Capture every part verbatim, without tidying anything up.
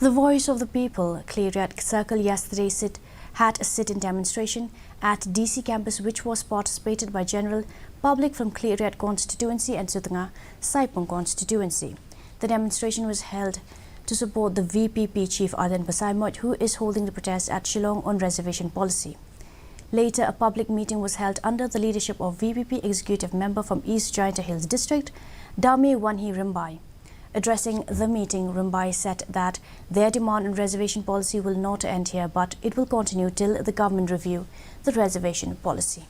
The Voice of the People, Khliehriat Circle, yesterday sit, had a sit-in demonstration at D C campus, which was participated by general public from Khliehriat constituency and Sutnga Saipung constituency. The demonstration was held to support the V P P chief Ardent Basaiawmoit, who is holding the protest at Shillong on reservation policy. Later, a public meeting was held under the leadership of V P P executive member from East Jaintia Hills District, Dame Wanhi Rimbai. Addressing the meeting, Rimbai said that their demand on reservation policy will not end here, but it will continue till the government review the reservation policy.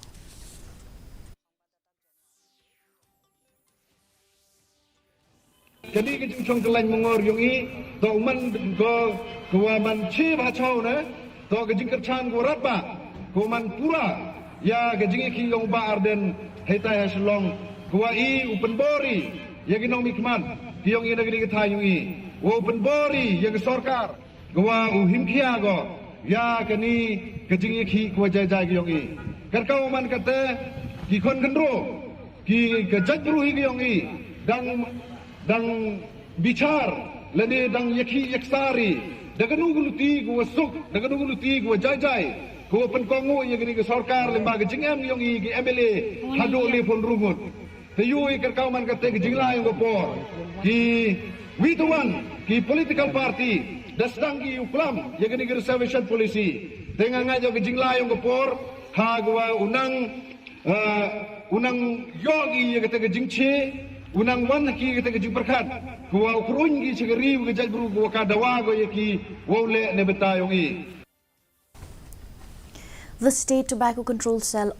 Kani ka jingchong ka lain mongor yong i, to u man ko ko wa man chi ba chau ne, to ka jingkyrchan ko rat ba, ko man pura ya ka jingïakhih yong ba Ardent hei tai ha Shillong, ko wa i u pynbor i ya ki nongmihkhmat ki yong i na kani ka thaiñ yong i, wa u pynbor i ya ka sorkar, ko wa u himkhia ko ya kani ka jingïakhih ko wa jai jai ki yong i. Kyrkhu man kata ki khon khynro ki ka jaitbru hi ki yong i dang dang bichar lane dang ïakhih ïaksar i da kanu ka luti ko wa suk, da kanu ka luti ko wa jai jai, ko wa pynkongu ya kani ka sorkar lyngba ka jingem yong i ki M L A haduh le pun rungut. Te yu i kyrkhu man kata ka jinglai yong ka por ki wi tawan ki political party da sdang ki u klam ya kani ka reservation policy. Te nga ngeit ya ka jinglai yong ka por ha ko wa u nang, ah, u nang ïoh i ya kata ka jingche, u nang wan ki ya kata ka jingpyrkhat ko wa u kruñ ki cha ka ri wa ka jaitbru ko wa ka dawa ko ya ki wa u leh ne bynta yong i. The State Tobacco Control Cell